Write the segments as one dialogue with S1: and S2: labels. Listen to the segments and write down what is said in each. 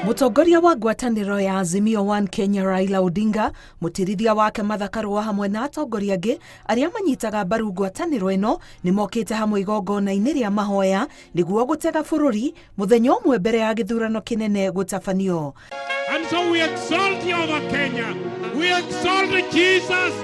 S1: Mũtongoria wa ngwatanĩro ya Azimio One Kenya Raila Odinga, mũtirithia wake Martha Karua hamwe na atongoria angĩ arĩa manyitaga mbaru ngwatanĩro ĩno nĩ mokĩte hamwe igongona-inĩ rĩa mahoya nĩguo gũtega bũrũri mũthenya ũmwe mbere ya gĩthurano kĩnene gũtabanio.
S2: And so we exalt you over Kenya. We exalt Jesus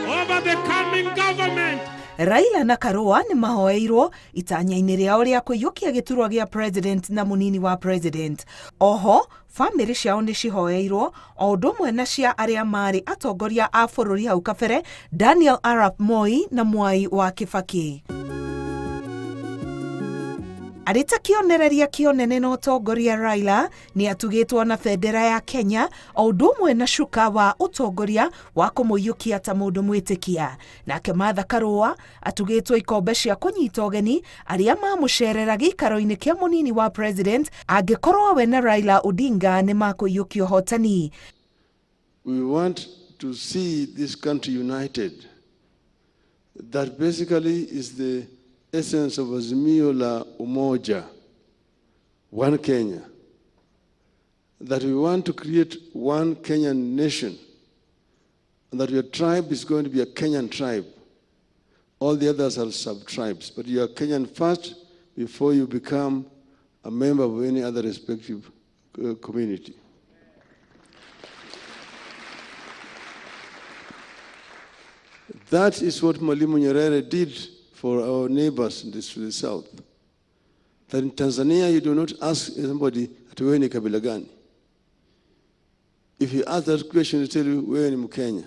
S2: over the coming government.
S1: Raila na Karua nĩ mahoeirwo itanya-inĩ rĩao rĩa kũiyũkia gĩturwa gĩa president na mũnini wa president. Oho, bamĩrĩ ciao nĩ cihoeirwo o ũndũ ũmwe na cia arĩa maarĩ atongoria a bũrũri hau kabere Daniel Arap Moi na Mwai wa Kibaki. Arĩ ta kĩonereria kĩonene na ũtongoria Raila nĩ atugĩtwo na bendera ya Kenya o ũndũ ũmwe na cuka wa ũtongoria wa kũmũiyũkia ta mũndũ mwĩtĩkia. Nake Martha Karũa atugĩtwo ikombe cia kũnyita ũgeni arĩa mamũcerera gĩikaro-inĩ kĩa mũnini wa president angĩkorwo we na Raila Odinga nĩ makũiyũkia ũhotani.
S3: We want to see this country united. That basically is the essence of Azimio la Umoja, one Kenya. That we want to create one Kenyan nation, and that your tribe is going to be a Kenyan tribe. All the others are sub-tribes, but you are Kenyan first before you become a member of any other respective community. That is what Mwalimu Nyerere did for our neighbors in this, to the south. That in Tanzania, you do not ask somebody, ati wewe ni kabila gani? If you ask that question, they tell you, wewe ni Mkenya.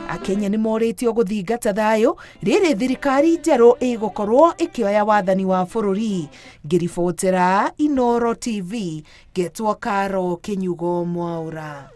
S1: Akenya nĩ morĩtio gũthingata thayũ rĩrĩ thirikari njerũ ĩgũkorwo ĩkĩoya wathani wa bũrũri. Ngĩribotera Inooro TV, ngetwo Karo Kĩnyugo Mwaũra.